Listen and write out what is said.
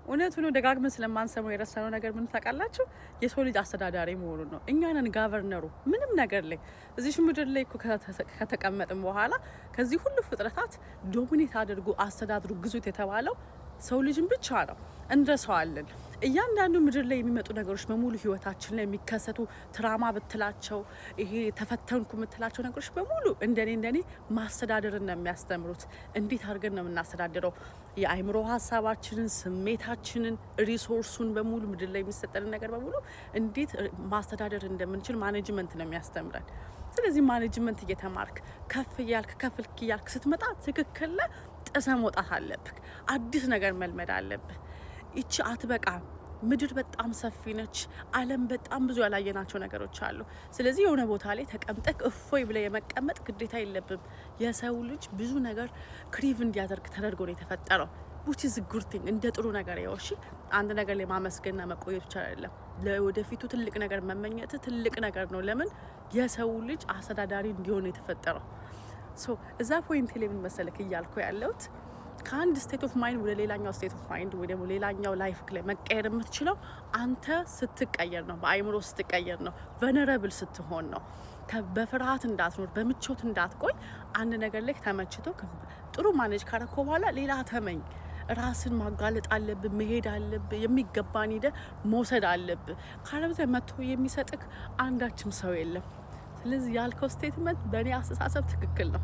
እውነቱ ነው። ደጋግመን ስለማንሰማው የረሳነው ነገር ምን ታውቃላችሁ? የሰው ልጅ አስተዳዳሪ መሆኑን ነው። እኛ ነን governor ኡ ምንም ነገር ላይ። እዚህ ምድር ላይ እኮ ከተቀመጥን በኋላ ከዚህ ሁሉ ፍጥረታት dominate አድርጉ፣ አስተዳድሩ፣ ግዙት የተባለው ሰው ልጅን ብቻ ነው። እንረሳዋለን። እያንዳንዱ ምድር ላይ የሚመጡ ነገሮች በሙሉ፣ ህይወታችን ላይ የሚከሰቱ trauma ብትላቸው፣ ይሄ ተፈተንኩ የምትላቸው ነገሮች በሙሉ እንደኔ ማስተዳደርን ነው የሚያስተምሩት። እንዴት አድርገን ነው የምናስተዳድረው? የአይምሮ ሀሳባችንን፣ ስሜታችንን፣ resource ኡን በሙሉ፣ ምድር ላይ የሚሰጠንን ነገር በሙሉ እንዴት ማስተዳደር እንደምንችል management ነው የሚያስተምረን። ስለዚህ management እየተማርክ ከፍ እያልክ ከፍ እያልክ ስትመጣ ትክክል ጥሰህ መውጣት አለብህ። አዲስ ነገር መልመድ አለብህ። ይቺ አትበቃም። ምድር በጣም ሰፊ ነች። ዓለም በጣም ብዙ ያላየናቸው ነገሮች አሉ። ስለዚህ የሆነ ቦታ ላይ ተቀምጠህ እፎይ ብለህ የመቀመጥ ግዴታ የለብም። የሰው ልጅ ብዙ ነገር crave እንዲያደርግ ተደርጎ ነው የተፈጠረው። Which is good thing፣ እንደ ጥሩ ነገር ያው እሺ፣ አንድ ነገር ላይ ማመስገንና መቆየት ብቻ አይደለም። ለወደፊቱ ትልቅ ነገር መመኘት ትልቅ ነገር ነው። ለምን? የሰው ልጅ አስተዳዳሪ እንዲሆን የተፈጠረው። So እዛ point ላይ ምን መሰለክ እያልኩ ያለሁት፣ ከአንድ state of mind ወደ ሌላኛው state of mind ወይ ደግሞ ሌላኛው life ላይ መቀየር የምትችለው አንተ ስትቀየር ነው። በአይምሮ ስትቀየር ነው። Vulnerable ስትሆን ነው። በፍርሃት እንዳትኖር፣ በምቾት እንዳትቆይ። አንድ ነገር ላይ ተመችቶ ጥሩ manage ካረከው በኋላ ሌላ ተመኝ። ራስን ማጋለጥ አለብህ፣ መሄድ አለብህ፣ የሚገባን ሂደህ መውሰድ አለብህ። ካለበለዚያ መጥቶ የሚሰጥክ አንዳችም ሰው የለም። ስለዚህ ያልከው statement በእኔ አስተሳሰብ ትክክል ነው።